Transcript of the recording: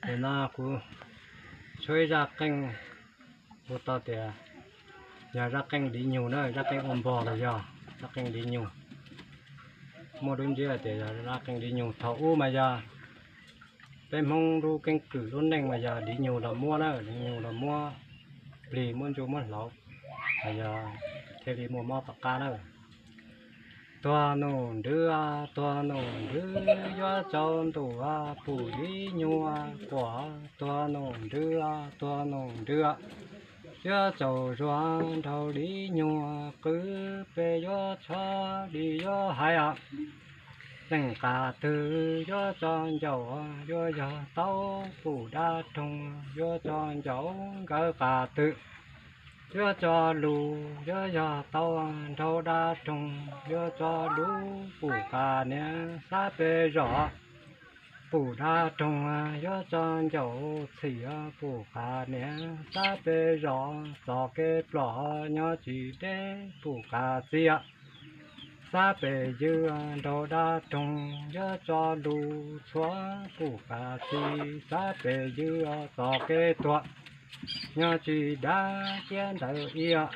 Nim no kuv tshuab ib zaj qeej, kuv tau tias yog zaj qeej div nyug na, zaj qeej ua npog los yog zaj qeej div nyug. Muaj lub ntsiab tias yog zaj qeej div nyug. Thaum ub mas yog peb Hmoob lub keeb kwm lub neej mas yog div nyug los muab na, div nyug los muab plig muab ntsuj muab hlauv, mas yog thiaj li muaj mob tom qab na. Tuag num ntws, tuag num ntws, yuav tsaus ntuj pum div nyug quaj. Tuag num ntws, tuag num ntws, yuav tsaus zuag nraug div nyug qw, peb yuav tshov li yuav hais. Leej qas twg yuav tso ncaus, yuav yog tau pum dab roog, yuav tso ncaus nkawd qas twg. Yuav tso lus yuav yog tau nraug dab roog, yuav tso lus pum qas niam xab pes zos. Pum dab roog yuav tso ncaus txhim, pum qas niam xab pes zos. Txoj kev ploj nyob tsis deb pum qas txiv, xab pes ywg nraug dab roog, yuav tso lus txhua pum qas txiv, xab pes ywg. Txoj kev tuag nyob tsis deb tiab ntawd ib